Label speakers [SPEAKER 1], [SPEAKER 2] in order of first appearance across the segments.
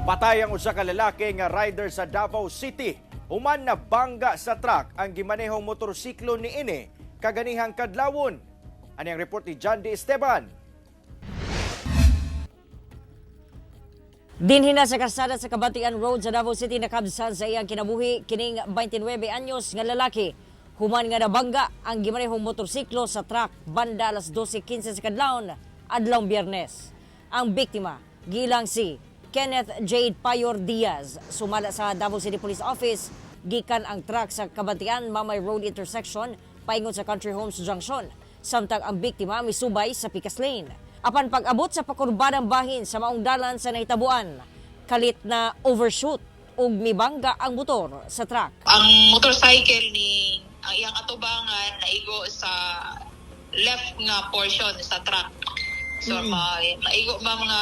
[SPEAKER 1] Patay ang usa ka lalaki nga rider sa Davao City. Human na bangga sa truck ang gimanehong motorsiklo niini kaganihang kadlawon. Ani ang report ni John D. Esteban.
[SPEAKER 2] Dinhi na sa karsada sa Kabatian Road sa Davao City nakabsan sa iyang kinabuhi kining 29 anyos nga lalaki. Human nga nabangga ang gimanehong motorsiklo sa truck banda alas 12:15 sa kadlawon adlawng Biyernes. Ang biktima gilang si Kenneth Jade Payor Diaz, sumala sa Davao City Police Office, gikan ang truck sa Kabatian Mamay Road intersection paingon sa Country Homes Junction, samtang ang biktima misubay sa Picas Lane. Apan pag-abot sa pakurbadang bahin sa maong dalan sa nahitabuan, kalit na overshoot ug mibangga ang motor sa truck.
[SPEAKER 3] Ang motorcycle ni ang iyang atubangan naigo sa left nga portion sa truck. So maigo ba mga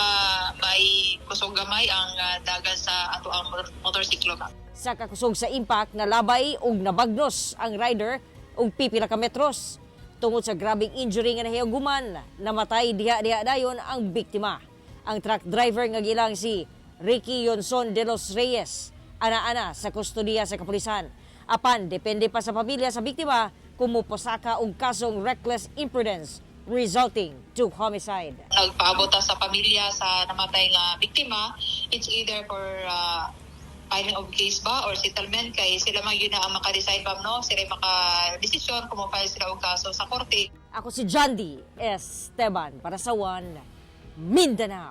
[SPEAKER 3] may kusog gamay ang dagan sa ato ang motorsiklo ba.
[SPEAKER 2] Sa kakusog sa impact, nalabay ug nabagnos ang rider og pipila ka metros. Tungod sa grabeng injury nga nahiuguman, namatay diha-diha dayon ang biktima. Ang truck driver nga gilang si Ricky Yonson de los Reyes, ana-ana sa kustodiya sa kapulisan. Apan, depende pa sa pamilya sa biktima kung mupasaka og kasong reckless imprudence resulting to homicide.
[SPEAKER 3] Nagpaabot ta sa pamilya sa namatay nga biktima, it's either for filing of case ba or settlement kay sila man yun na ang maka-decide ba, no, sila yung maka-desisyon kung mo-file sila og kaso sa korte.
[SPEAKER 2] Ako si John D. Esteban para sa One Mindanao.